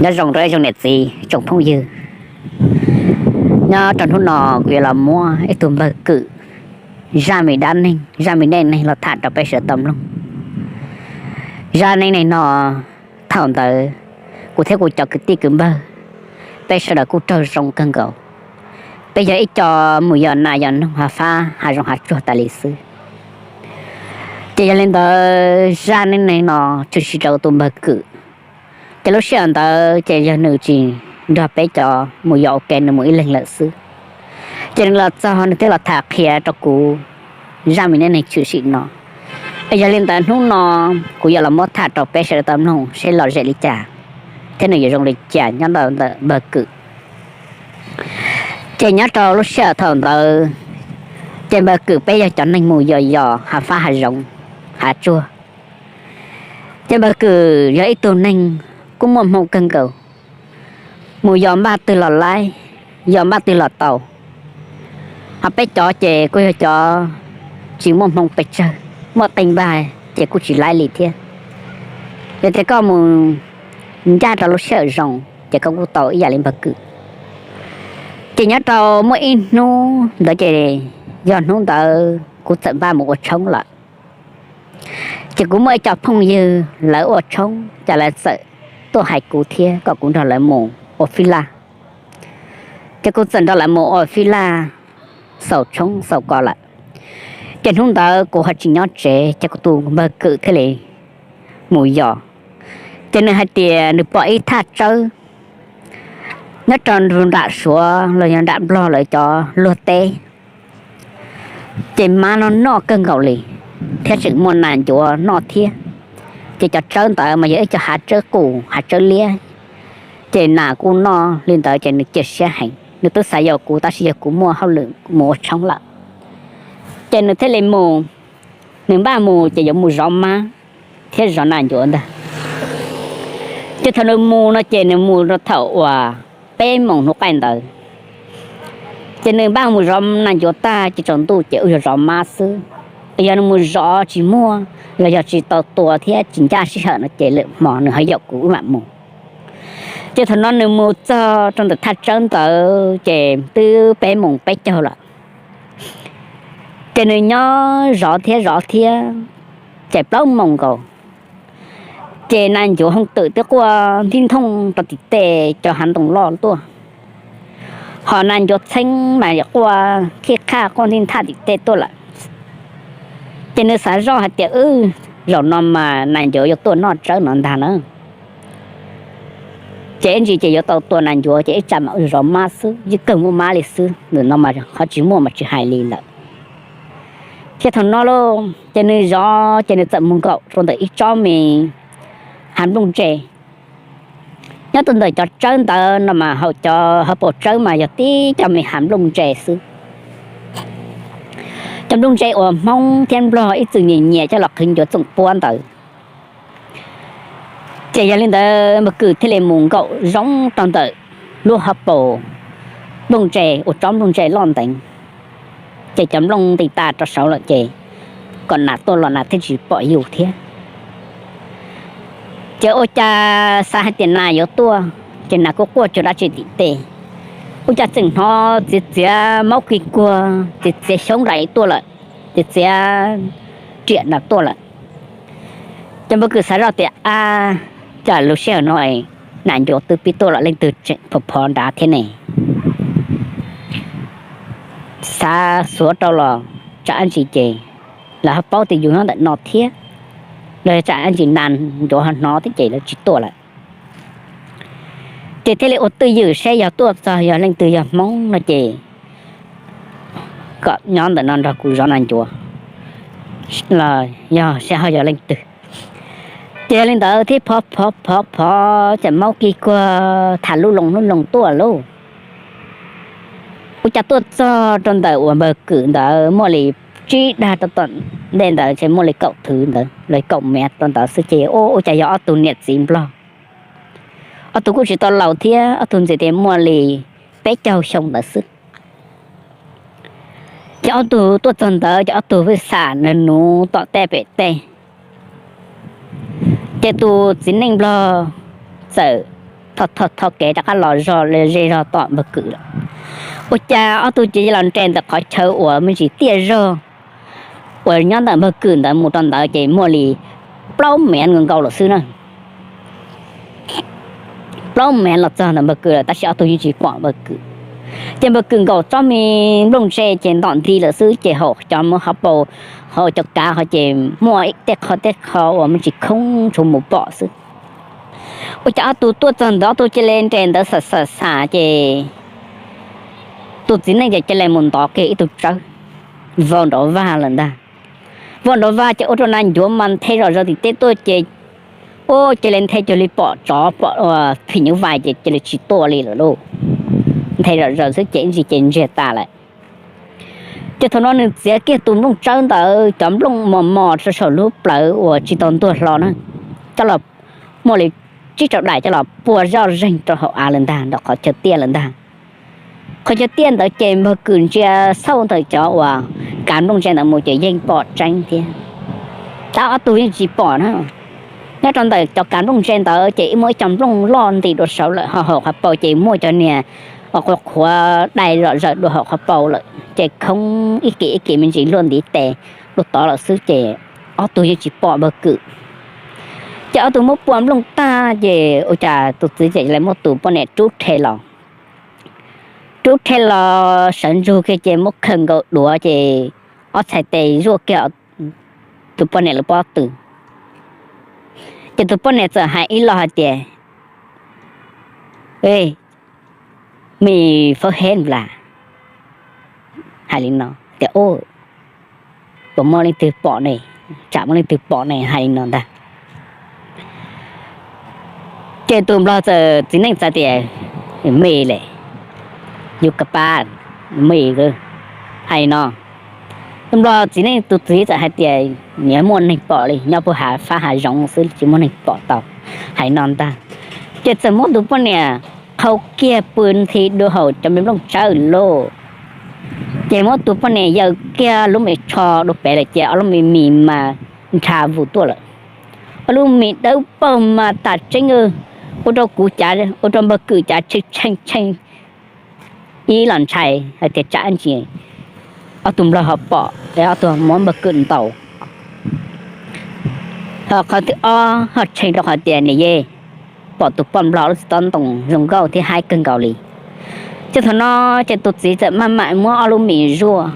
Nyob zoo rau ib zoo niam txiv tsoom phooj ywg, nyob rau hnub no kuv yuav los muab ib tug npawg Kwm zaj me dab neeg, zaj me neej neeg los tham rau peb sawv daws tau mloog. Zaj neej neeg no, thaum ntawd kuv thiab kuv cov kwv tij kwv npawg, peb sawv daws kuj raug zoo kawg nkaus. Peb yog ib co mus yos nas yos noog hav fab hav zoov hav tsuag tas li xwb. Ces yog li ntawd zaj neej neeg no tshwm sim rau tus npawg Kwm. Ces lub sij hawm ntawd ces yog nws tsis nrog peb cov mus yos ua ke, nws mus ib leeg lawm xwb. Ces nws los txog nws thiaj los tham qhia rau kuv zaj me neej neeg tshwm sim no. Es yog li ntawd hnub no kuv yuav los muab tham rau peb sawv daws tau mloog seb lom zem li cas thiab nws yuav zoo li cas nyob ntawm npawg Kwm. Ces nyob rau lub sij hawm thaum ntawd, ces npawg Kwm peb yog cov neeg mus yos yos hav fab hav zoov hav tsuag. Ces npawg Kwm yog ib tug neeg kuj muaj hmoo kawg nkaus, mus yos npaj twg los laib, yos npaj twg los tau. Ho peb cov ces kuj yog cov tsis muaj hmoo pes tsawg, muaj teej npaj ces kuj tsis laib li thiab. Yog tias koj mus ncaj rau lub sij hawm zoo ces koj kuj tau ib yam li npawg Kwm. Ces nyob rau muaj ib hnub ntawd ces yog hnub ntawd kuv txawm npaj mus ua tshoob lawm. Ces kuv muaj ib co phooj ywg lawv ua tshoob ces lawv txawm tuaj hais kuv thiab kom kuv nrog lawv mus ua fib laj. Ces kuv txawm nrog lawv mus ua fib laj, xaus tshoob xaus kos lawm. Ces hnub ntawd kuv ho tsis nyob tsev ces kuv tus npawg Kwm thiaj li mus yos. Ces nws hais tias nws pom ib thaj tsawb nyob rau nram Suav los yog nram Nplog lawv cov luag teb, ces mab no noj kawg nkaus li, thiab tseem muaj nas ncuav noj thiab. Ces cov tsawb ntawd mas yog ib co hav tsawb qus hav tsawb liab, ces nas kuj noj li ntawd ces nws cia siab heev. Nws twb xav yos kuv tab sis yog kuv muaj hauj lwm mus ua tshoob lawm, ces nws thiaj li mus. Nws npaj mus ces yuav mus zov mab thiab zov nas ncuav ntag. Ces thaum nws mus no ces nws mus rau thaum uas peb moos hnub qaij ntawd. Ces nws npaj mus zov nas ncuav tag ces tsaus ntuj ces wb yuav zov mab xwb. Yog nws mus zov tsis muaj los yog tsis tau tua thiab tsis ncaj sij hawm no ces lwm hmo nws ho yaum kuv wb mam mus. Ces thaum no nws mus txog rau ntawm thaj tsawb ntawd ces twb peb moos peb caug lawm. Ces nws nyob zov thiab zov thiab, ces plaub moos nkaus, ces nas ncuav hoo twm twb quaj ntij nthooj rau tim tej cov hav ntoo loj tuaj, ho nas ncuav txheeb mas quaj khij qhaj quaj ntij nthaj tim tej tuaj lawm. Ces nws xav zoj hais tias, Wb, zaum no mas nas ncuav yuav tuaj noj tsawb no ntag na. Ces ib ntsis ces yuav tau tua nas ncuav ces ib tsam mam zov mab xwb, yeej kawg muaj mab li xwb, ntawm no mas qhov tsis muaj mas tsis hais li lawm. Ces thaum no lauj ces nws zov ces nws txawm mus nkaum rau ntawm ib tsob me hav nplooj ntse. Nyob rau ntawm cov tsawb ntawd no mas hauv cov hauv paus tsawb mas yog tib cov me hav nplooj ntse xwb. Cov nplooj ntse uas Hmoob thiab Nplog ib txwm nyiam nyiam coj los qhwv ncuav txoom puab ntawd. Ces yog li ntawd npawg Kwm thiaj li mus nkaum zoo rau ntawm lub hauv paus nplooj ntse uas tsob nplooj ntse loj nteev. Ces cov nplooj nti tas rau saud lawm ces kom nas tuaj los nas thiaj tsis pom yus thiab. Ces ua cas xav hais tias nas yuav tuaj, ces nas kuj quaj cuag dab tsi tim tej. Ua cas tseem hnov txiav txiav maub kig kuag, txiav txiav xyoob nram tuaj lawm, txiav txiav riam nram tuaj lawm. Ces npawg Kwm xav zoj tias, Ab, cas lub sij hawm no nas ncuav twb pib tuaj los leej twg tseem phov phov nrad thiab ne? Xav xuav rau los tsam ib ntsis ces lawv ho paub tias yus nyob ntawm no thiab, los tsam ib ntsis nas ncuav ho hnov thiab ces lawv tsis tuaj lawm. Ces thiaj li ua twj ywm seb yog tuaj txog yog leej twg yog Hmoob no ces kom nyob ntawm no nrog kuv zov nas ncuav los yog seb ho yog leej twg. Ces yog li ntawd thiaj phov phov phov phov ces maub kig kuag tham lub loo lub loo tuaj lauj. Ua cas tuaj txog rau ntawm uas npawg Kwm ntawd muaj li tsib dag rau tom ntej ntawd ces muaj li kaum thwv ntawd los kaum mev rau ntawd xwb ces ua cas yog ob tug niam txiv Nplog. Ob tug kuj tsis tau laus thiab, ob tug ntxim tias muaj li peb caug xyoo ntawd xwb. Ces ob tug tuaj txog ntawd ces ob tug pheej xam nws nuv tom tej pem tej. Ces tus txiv neej Nplog txawm tho tho kev rov qab los zog ze zog tom Npawg Kwm lawm. Ua cas ob tug ces los nres ntawm qhov chaw uas me ntsis tiaj zog uas nyob ntawm Npawg Kwm ntawd mus rau ntawd ces muaj li plaub mev nkaus lawm xwb na. Plaub mev los txog ntawm Npawg Kwm lawm tab sis ob tug yeej tsis pom Npawg Kwm. Ces Npawg Kwm nkaum tsob me nplooj ntse ces ntom nti lawm xwb ces hauv cov muab qhov paus, hauv cov kav qhov ces muaj tej qho tej qho uas me ntsis khoob tshuav mus pom xwb. Ua cas ob tug tuaj txog ntawd ob tug cia li nres ntawd xam xam xam ces tus txiv neej ces cia li mus ntov kiag ib tug tsawb vau nrov vag lawm ntag. Vau nrov vag ces ua rau na ncuav mas nthe zom zaws tim teb tuaj ces ua cia li nthe cuag li pom tsov pom phim nyuj vais ces cia li tsis tuaj li lawm lauj. Nthe zom zaws xwb ces ib ntsis ces ntsiag tas lawm. Ces thaum no nws txiav kiag tus nplooj tsawb ntawd cov nplooj mos mos rau saum lub plawv uas tsis tau ntuag hlo na, coj los muaj li tsib rau daim coj los puag zoj zeeg rau hauv av lawm ntag, nram qhov chaw tiaj lawm ntag. Qhov chaw tiaj ntawd ces Npawg Kwm ntsia xauj ntawm cov uas kav nplooj ntse ntawd mus ces yeej pom tseeb thiab. Tab ob tug yeej tsis pom na. Nyob rau ntawm cov kav nplooj ntse ntawd ces ib muaj ib co nplooj loj nti dua saud lawm, ho hauv qhov paus ces muaj cov niag qhuav qhuav dai zom zaws dua hauv qhov paus lawm ces khoob ib kis ib kis me ntsis luaj ntiv tes luaj tod lawm xwb ces ob tug yeej tsis pom Npawg Kwm. Ces ob tug muab pua nplooj tag ces ua cas tus txiv tseem li muab tus poj niam rub rhe los. Rub rhe los sawv ntsug kiag ces muab khaws nkaus duav ces ob txhais tes zuaj kiag tus poj niam lub pob tw. Ces tus poj niam txawm hais ib lo hais tias, Ê, mi phawb heb nplas, hais li no tias, Puas muaj leej twg pom ne? Tsam muaj leej twg pom ne, hais li no ntag. Ces tus nplog txawm txiv neej txawm tias, Me le, yus ka pa, me, hais li no. Tus nplog txiv neej tus txiv txawm hais tias, Nyias muaj neeg pom li, nyob puag hav fab hav zoov xwb tsis muaj neeg pom tau, hais li no ntag. Ces txawm muab tus poj niam qhau kiag pw nthi dua hauv cov me nplooj tsawb lauj. Ces muab tus poj niam yaws kiag lub me tsho dua pem lawm ces ob lub me mis mas nrha vus tuaj lawm. Ob lub mis dawb paug mas tas tseeb, ua rau kuv cav, ua rau Npawg Kwm cav tshee tshee tshee ib los ntshai hais tias tsam ntsis ob tug nplog ho pom es ob tug muab Npawg Kwm ntaus. Ho qhov thib ob ho tshee rau qhov tias niam yej pom tus poj nplog lub txiv tob ntoo zoo nkauj thiab haib kawg nkaus li. Ces thaum no ces tus txiv txawm maj mam muab ob lub mis zuaj,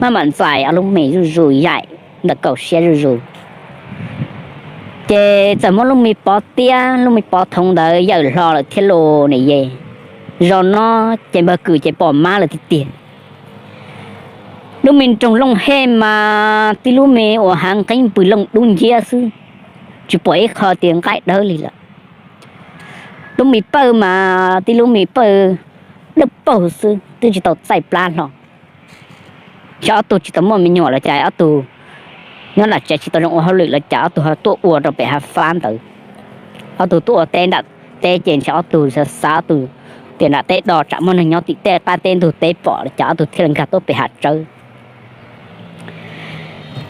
maj mam ntxais ob lub mis zuj zus yaim ntawm kaum siab zuj zus. Ces txawm muab lub me pov tiab lub me pov thoov ntawd yaws hlo lawm thiab los niam yej. Zaum no ces Npawg Kwm ces pom mab lawm tiag tiag. Lub me nroog Looj Hej mas tib lub me uas hav nqeeb pw looj dub nciab xwb, tsis pom ib qho tias nqaij dawb li lawm. Lub me pawj mas tib lub me pawj dawb paug xwb twb tsis tau txaij plab hlo. Ces ob tug tsis tau muaj me nyuam los cas ob tug nyob nram tsev tsis tau zoo ua hauj lwm los cas ob tug ho tuaj ua rau pem hav fab ntawd. Ob tug tuaj ua teb nram teb ces ntshe ob tug xav xav ob tug tias nram teb do tsam muaj neeg nyob tim tej qab teb ntug teb pom los cas ob tug thiaj li nkag tuaj pem hav tsawb.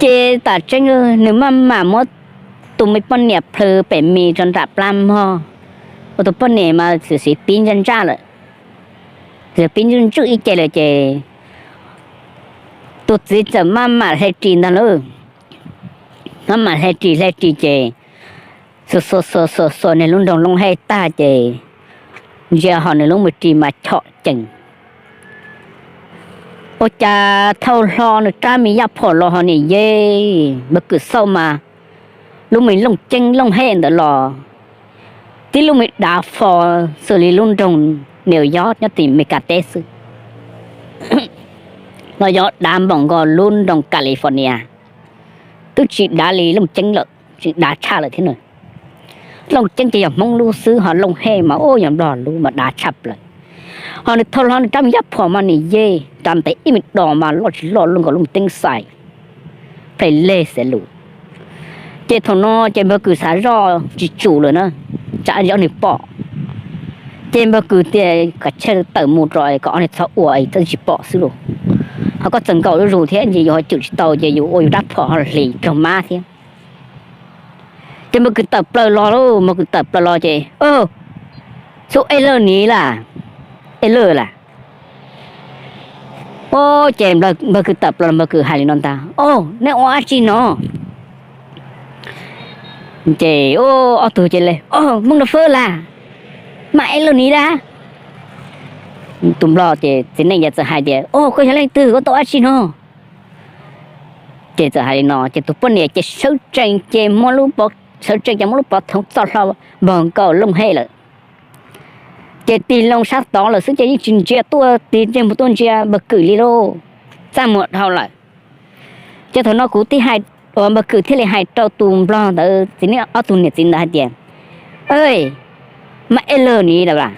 Ces tam tseeb nws maj mam muab tus me poj niam plhws pem mis rau nram plab mog, ua tus poj niam mas xwm xwm pib ntsaj ntsaj lawm, xwm pib ntswj ntswj ib ce lawm ces tus txiv txawm maj mam hle ris ntag lauj. Maj mam hle ris hle ris ces xuas xuas xuas xuas xuas nws lub nroog Looj Hej tag ces ntsia ho nws lub me ris mas chom cees. Ua cas thau hlo nws rab me yaj phom los ho niam yej, Npawg Kwm xauj mas lub me Looj Ceeb Looj Hej ntawd los tib lub me dav fo xws li lub nroog New York nyob tim Meskas teb xwb, los yog dav npaum nkaus lub nroog California, twb tsis dav li Looj Ceeb lawm, tsis dav tshaj lawm thiab na. Looj Ceeb ces yog Hmoob lub xwb ho Looj Hej mas ua yog Nplog lub mas dav tshaj plaws. Ho nws thau hlo nws rab me yaj phom mas niam yej, rab ntev ib me dos mas loj tsis loj luaj nkaus lub me teeb xais, plej leg xev lus. Ces thaum no ces Npawg Kwm xav zoj tsis tsum lawm na, tsam ntsis ob niag pom. Ces Npawg Kwm tias kom tseg tawm mus rau kom ob niag txhob ua es tsis pom xwb lauj. Ho koj txawm nkaum zuj zus thiab ces yus ho cwm tsis tau ces yus ua yus rab phom ho hlis raug mab thiab. Ces Npawg Kwm tawm plaws los lauj, Npawg Kwm tawm plaws los ces Xub, ej lawj niv las, ej lawj las. Ces npawg Kwm tawm plaws, npawg Kwm hais li no ntag, Au, neb ua dab tsi no? Ces ob tug cia li, Au, Hmoob Nraug Fwb las, mas ej lawj niv las. Tus nplog ces txiv neej yog txawm hais tias, Au, koj yog leej twg, koj tuaj ua dab tsi no? Ces txawm hais li no ces tus poj niam ces sawv tsees ces muab lub, sawv tsees ces muab lub pov thoov txo hlo npog nkaus looj hej lawm. Ces tig loo sab tod lawm xwb ces yeej tsis ntsia tuaj, tig ntsej muag tuaj ntsia npawg Kwm li lauj, txaj muag dhau lawm. Ces thaum no kuv thiaj hais, uas npawg Kwm thiaj li hais rau tus nplog ntawd txiv neej ob tug niam txiv ntawd hais tias, Mas ej lawj niv las,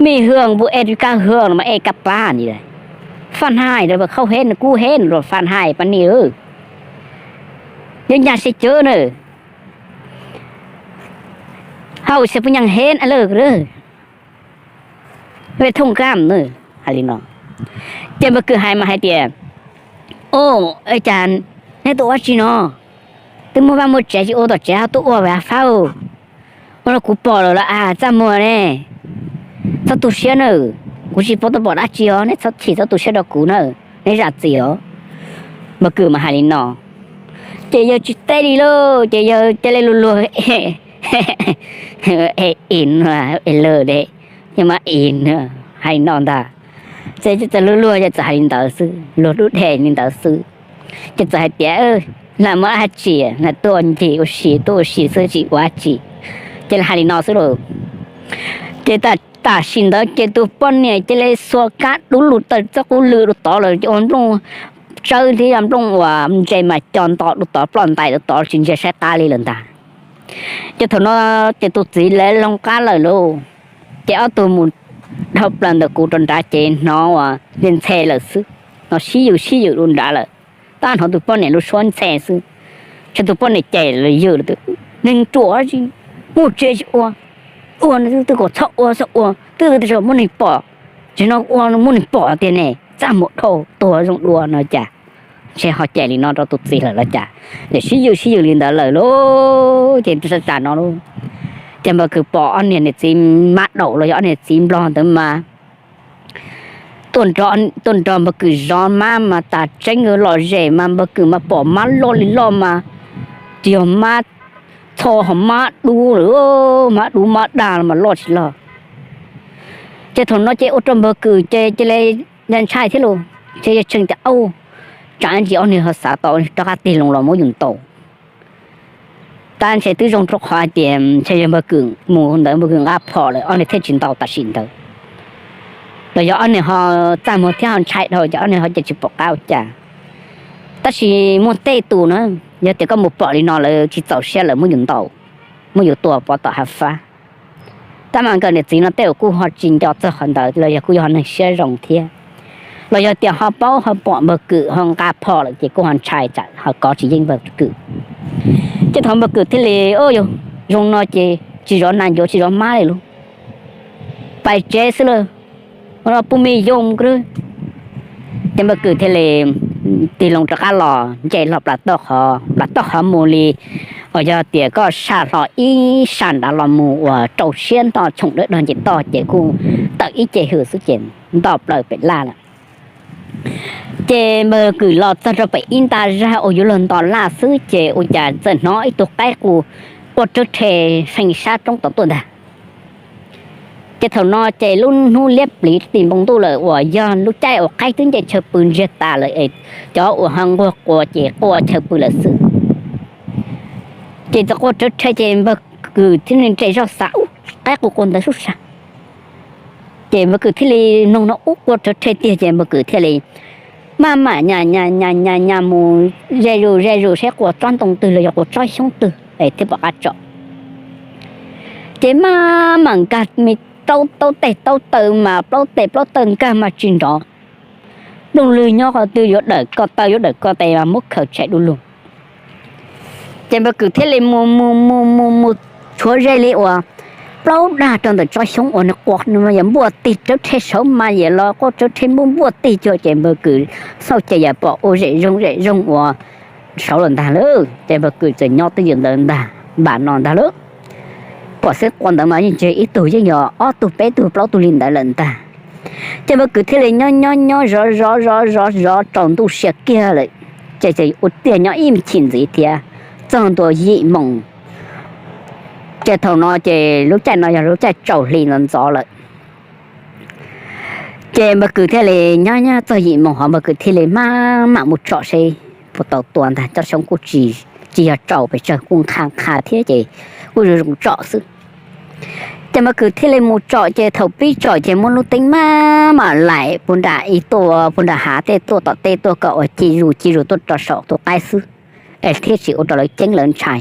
mej hwj npu ej kab hwj los mas ej kab pab niv las, faj hais rau khaub heb kub heb rau faj hais pab niv, nyob nyag seb cawv na, hau xia pub nyaaj heb lawm, ve thooj kam na, hais li no. Ces npawg Kwm hais mas hais tias, Au, cas neb tuaj ua dab tsi no? Twb muaj vaj muaj tsev tsis ua tom tsev ho tuaj ua vas fab, ua rau kuv pom lawm los as, txaj muag ne, txhob tu siab na, kuv tsis pub tuaj pom dab tsi os, neb txhob chim txhob tu siab rau kuv na, neb zam txim os. Npawg Kwm mas hais li no, ces yawg tsis teb li lauj, ces yawg cia li luag luag, e, e lawm de, ces mas e, hais li no ntag. Ces txawm luag luag ces txawm hais li ntawd xwb, luag dub dhe li ntawd xwb. Ces txawm hais tias, Lam muaj dab tsi, lam tuaj ncig ua si, tuaj ua si xwb tsis ua dab tsi. Ces hais li no xwb lauj. Ces tam sim ntawd ces tus poj niam cia li xuas kab dub lug taws txoj qub lw rau tod lawm, ces ua nplooj tsawb thiab yog nplooj uas ntses mas co nto rau tod, ploj ntais rau tod tsis ntsia saib qab li lawm ntag. Ces thaum no ces tus txiv lawv loo qab lawm lauj. Ces ob tug mus dhau plaws ntawm kuv rau nrad ces hnov uas nthe nthe lawm xwb, hnov sib ywm sib ywm rau nrad lawm, tab hnov tus poj niam lub suab nthe xwb. Ces tus poj niam ces los ywm lawm, Neeg ruam, muaj tsev tsis ua, ua twb kom txhob ua, txhob ua twb tsis muaj neeg pom, tseem no ua muaj neeg pom tiag ne, txaj muag dhau, tuag zoo dua no cas. Ntshe ho cem li no rau tus txiv lawm los cas, ces sib ywm sib ywm li ntawd lawm lauj. Ces tas no lauj, ces npawg Kwm pom ob niag niam txiv mab daum los yog ob niag txiv nplog ntawd mas tuaj nrog npawg Kwm zov mab mas tas tseeb lom zem mas npawg Kwm mas pom mab loj li loj mas, tsis yog mab txho ho mab dub lawm, mab dub mab dag los mas loj tsis loj. Ces thaum no ces ua rau npawg Kwm ces cia li ntshai thiab lauj, ces yawg tseem tias, Au, tsam ntsis ob niag ho xav tau rov qab tig loo los muab yus ntaus. Tab ntshe twb zoo rau qhov hais tias ntshe yog npawg Kwm mus ntawd npawg Kwm nqa phom lawm ob niag thiaj tsis ntaus tam sim ntawd, los yog ob niag ho txaj muag thiab ho ntshai dhau ces ob niag ho ces tsis pom qab ua cas. Tab sis muaj tej tus na, yog tias koj mus pom li no lawv tsis txaus siab lawv muab yus ntaus, muab yus tua pov tom hav fab. Tab mas nkawd niam txiv no tej uas kuj ho tsis nco txog qhov ntawd los yog kuj yog neeg siab zoo thiab, los yog tias ho paub ho pom npawg Kwm ho nqa phom lawm ces kuj ho ntshai tsam ho kov tsis yeej npawg Kwm. Ces thaum npawg Kwm thiaj li, Au, yog zoo no ces tsis zov nas ncuav tsis zov mab li lauj, pais tsev xwb lauj, pub me yoo ko. Ces npawg Kwm thiaj li tig loo rov qab los nce hlo plaws taub qhov, plaws taub qhov mus li uas yog tias koj saj hlo ib saj nrad los mus uas rau siab nto choom dawb dog nce toj ces kuj tawm ib ce hws xwb ces nto plaws pem laj lawm. Ces npawg Kwm los txog rau pem ib nta zag uas yuav luag nto laj xwb ces ua cas txawm hnov ib tug qaib qus quaj rawv rhe feej sab roob tod tuaj ntag. Ces thaum no ces lub hnub liab pliv ti npoo ntuj lawm uas yog lub caij uas qaib twb nce chaw pw ntsiag tas lawm es cov uas ho nquag quas ces quaj chaw pw lawm xwb. Ces txawm quaj rawv rhe ces npawg Kwm thiaj li nres zog xav, Ub, qaib qus quaj ntawd sub sab. Ces npawg Kwm thiaj li mloog no ub quaj rawv rhe tiag ces npawg Kwm thiaj li maj mam nyas nyas nyas nyas mus ze zus ze zus seb quas tsob ntoo twg los yog quas tsob xyoob twg es thiaj pom qab tsom. Ces maj mam nkag me plaub taub tes taub taw mas plaub tes plaub taw nkag mas tsis nrov. Nplooj lwg nyob qhov twg yuav dawm ko taw yuav dawm ko taw mas muab khaws tshais du lug. Ces npawg Kwm thiaj li mus mus mus mus mus tshuav ze li uas plaub dag rau ntawm tsob xyoob uas nws quas no yog npuaj tig rawv rhe saud mas yam los quaj rawv rhe npuaj npuaj tig cuag ces npawg Kwm xauj ces yam pom ua zem zoo zem zoo uas saud lawm ntag lauj. Ces npawg Kwm txawm nyob twj ywm ntawd ntag npam no ntag lauj. Pom xeeb quas ntawd mas yeej tsis ib tug, yeej yog ob tug peb tug plaub tug li ntawd lawm ntag. Ces Npawg Kwm thiaj li nyob nyob nyob zov zov zov zov zov tsaus ntuj sia kiag lawm, ces ua tiag nyob ib me chim ntxiv thiab, txog ntua yim moos. Ces thaum no ces lub caij no yog lub caij tsaus hli ntxov ntxov lawm. Ces Npawg Kwm thiaj li nyob nyob txog yim moos hov Npawg Kwm thiaj li maj mam mus tsom seb puas tau tua ntag, cov xyoob kuj tsis, tsis yog tsaus pes tsawg, kuj nqha nqha thiab ces kuj zoo zoo tsom xwb. Ces Npawg Kwm thiaj li mus tsom, ces thaum pib tsom ces muab lub teeb maj mam laim puag nram ib tuaj puag nram hav tej tuaj tom tej tuaj kom ua ci zus ci zus tuaj rau saum tus qaib xwb, es thiaj tsis ua rau lawv ceeb lawv ntshai.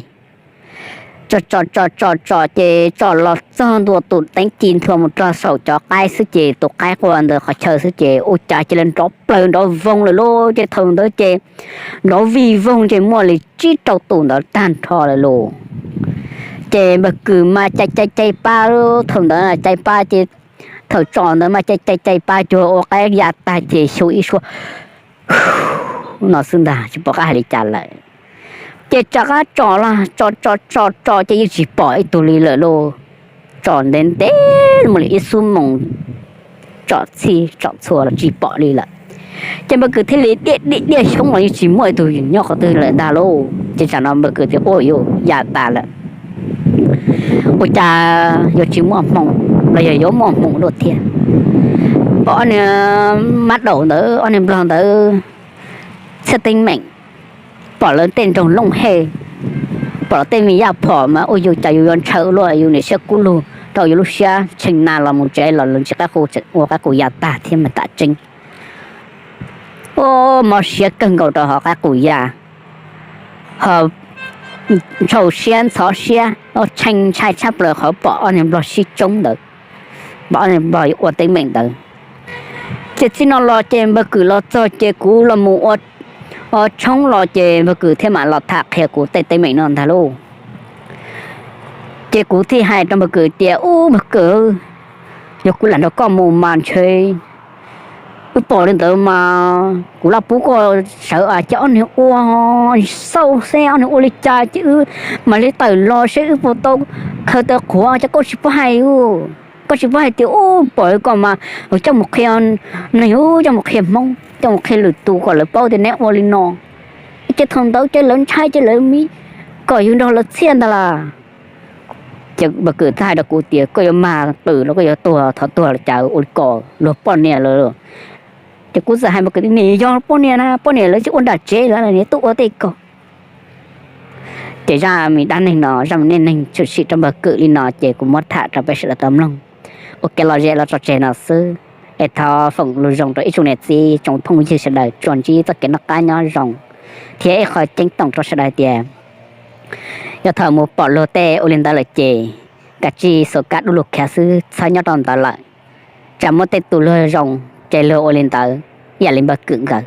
Tsom tsom tsom tsom tsom ces tsom los txog ntua tus teeb ci nthua mus rau saum cov qaib xwb ces tus qaib quaj ntawd qhov chaw xwb ces ua cas cia li nrov plaws nrov voog lawm lauj. Ces thaum ntawd ces nrov vig voog ces muaj li tsib rau tus ntawd tag nrho lawm lauj. Ces Npawg Kwm mas cai cai cai pab, thaum ntawd cai pab ces thaum tsom ntawd mas cai cai cai pab cuag ua qaib ya tag ces xyu ib suab no xwb ntag, tsis pom qab hais li cas lawm. Ces rov qab tsom los tsom tsom tsom tsom ces yeej tsis pom ib tug li lawm lauj. Tsom ntev ntev mus li ib xuab moos, tsom txhij tsom txhua los tsis pom li lawm. Ces Npawg Kwm thiaj li diaj diaj diaj xyoob los yeej tsis muaj ib tug nyob qhov twg lawm ntag lauj. Ces tsam no Npawg Kwm tias ua yuav ya tas lawm, ua cas yuav tsis muaj hmoo los yog yuav muaj hmoo dua thiab. Pom ob niag mab daum ntawd, ob niag nplog ntawd txhiaj teeb meem, pom lawv tej nroog looj hej, pom lawv tej me yaj phom mas ua yus cas yus yuav ntshaw luaj, yus niam siab kub lug rau yus lub siab tshee na los mus tsev los lawv ntsis qaib qus ua qaib qus ya tag thiab mas tam tseeb. Ua mob siab kawg nkaus rau hov qaib qus ya, ho ntshau siab ntxhov siab, tshee ntshai tshaj plaws qhov pom ob niag nplog sib tsoob ntawd, pom ob niag nplog ua teeb meem ntawd. Ces txij no los ces Npawg Kwm los txog ces kuv los mus ua tshoob los ces Npawg Kwm thiaj mam los tham qhia kuv tej teeb meem no ntag lauj. Ces kuv thiaj hais rau Npawg Kwm tias, ub Npawg Kwm, yog kuv lam nrog koj mus mas ntshe wb pom li ntawd mas kuv lam pub koj sawv ces ob niag ua xauj xeb ob niag ua li cas ces wb mam li tawm los seb wb puas tau khaws tau qhuav ces koj tsis paub hais, koj tsis paub hais tias ub pom koj mas coj mus qhia neeg, coj mus qhia Hmoob, coj mus qhia lwm tus kom lawv paub tias neb ua li no. Ces thaum ntawd ces lawv ntshai ces lawv kom yus nrog lawv txhiaj ntag lauj. Ces Npawg Kwm thiaj hais rau kuv tias koj yuav mag qwm los koj yuav tuag, thov tuag los cas ua li ko, luag poj niam lawm. Ces kuv txawm hais Npawg Kwm tias nim yog poj niam na, poj niam lawv tsis ua nram tsev lawm, nws tuaj ua tej ko. Ces zaj me dab neeg no, zaj me neej neeg tshwm sim rau Npawg Kwm li no ces kuv muab tham rau peb sawv daws tau mloog ua kev lom zem los tso tseg no xwb. Es thov foom lus zoo rau ib tsoom niam txiv tsoom phooj ywg sawv daws tsuas ntsib txoj kev noj qab nyob zoo thiab ib qho ceeb toom rau sawv daws tias yog thaum mus pom luag tej ua li ntawd lawm ces kav tsij xub kab dub lug khav xwb, txhob nyob rau ntawd lawm. Tsam muaj tej tus luag zoo ces luag ua li ntawd ib yam li Npawg Kwm nkawd,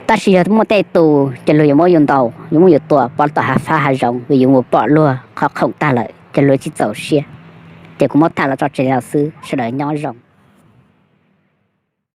tab sis yog muaj tej tus ces luag yuav muab yus ntaus, yuav muab yus tua pov tom hav fab hav zoov vim yus mus pom luag qhov khoom tag lawm ces luag tsis txaus siab. Ces kuv muab tham los tso tseg li no xwb, sawv daws nyob zoo.